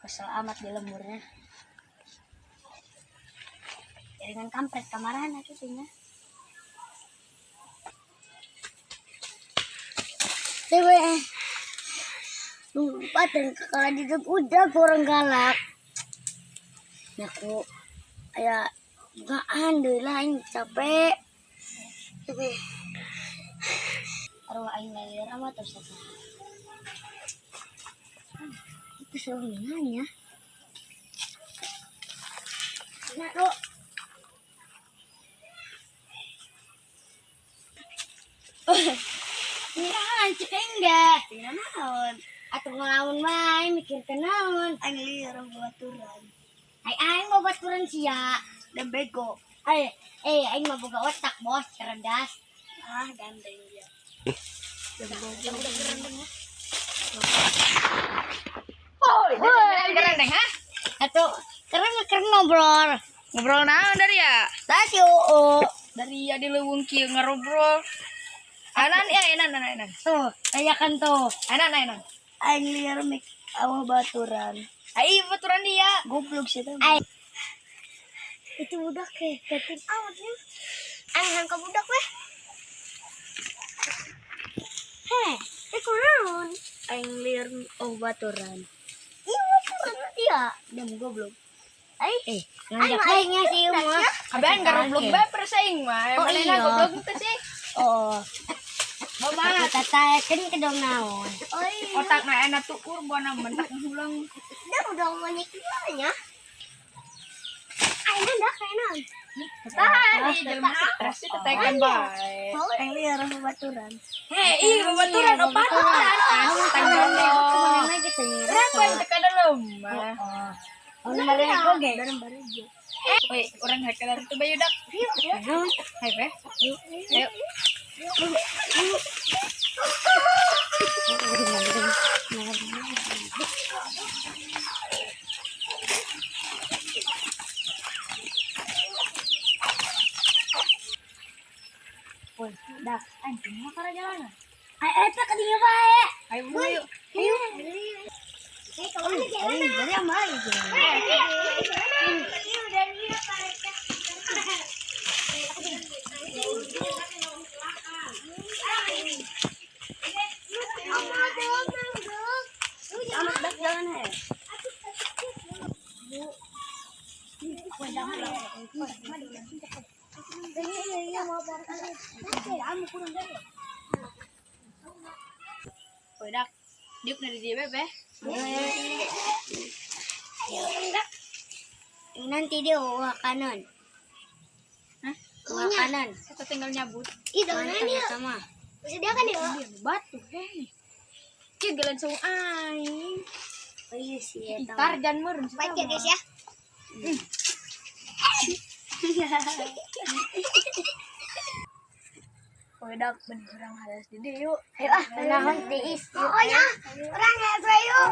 Kesel amat di lemburnya. Jaringan kampret kamaran kitu nya. Dewe. Lupa dan kalau di udah kurang galak. Nyaku aya bukaan deui lah aing capek. Dewe. Arwah aing lalir amat terus apa. Itu sebenarnya. Nah, lo. Naon cek enggak? Tinggal naon? Atuh ngelamun mah aing mikir ke naon? Aing liar baturan. Ai aing mau baturan sia. Dan bego. Eh, eh aing mah boga otak bos, cerdas. Ah, gandeng dia. Oh, gerendeng ha? Atuh keren keren ngobrol. Ngobrol naon dari ya? Tah si Oo. Dari ya di leuweung kieu ngarobrol. Anan ya enan enan enan. Tuh, tanyakan tuh. Anan enan. Aing liar mik awah baturan. Ai baturan dia. Goblok sih teh. Ai. Itu budak ke, ketik amat ya. Aing hang ka budak weh. Heh, itu naon? Aing liar oh baturan. Iya, baturan dia. Dia goblok. Ai, eh, ngajak aing sih mah. Abean garoblok bae persaing mah. Oh, Manehna iya. goblok teh sih. Oh, Mama, tata kan ke dong naon. Oh iya. Otakna enak tukur bona mentak hulang. Dah udah banyak nya. Aing dah kayak naon. Tahan ih jelema stres sih tetekan bae. Aing liar oh baturan. Hei, ih babaturan opatan. Astagfirullah. Berapa yang teka dalam mah? Oh, balik oge. Bareng bareng. Woi, orang hack dari itu bayu dak. Hai, Be. Ayo. Woi, dah, aing kumaha kana jalan. Ai eta ka dieu bae. Ayo buru yuk. Ayo. Eh, kamu jalan. Dari mana Amat dak jalan he. Woi, dak. Diuk dari dia, Be. Nanti dia uang kanan. Hah? Uang kanan. Kita tinggal nyabut. Itu sama. Sediakan ya. Dia batu, heh. Kieu gelan saung aing. Oh iya sih, eta. Ntar jangan meureun. Baik ya guys ya. Woi, dak bener urang halas di dieu yuk. Ayo ah, naon tiis. Pokoknya orang hebat yuk.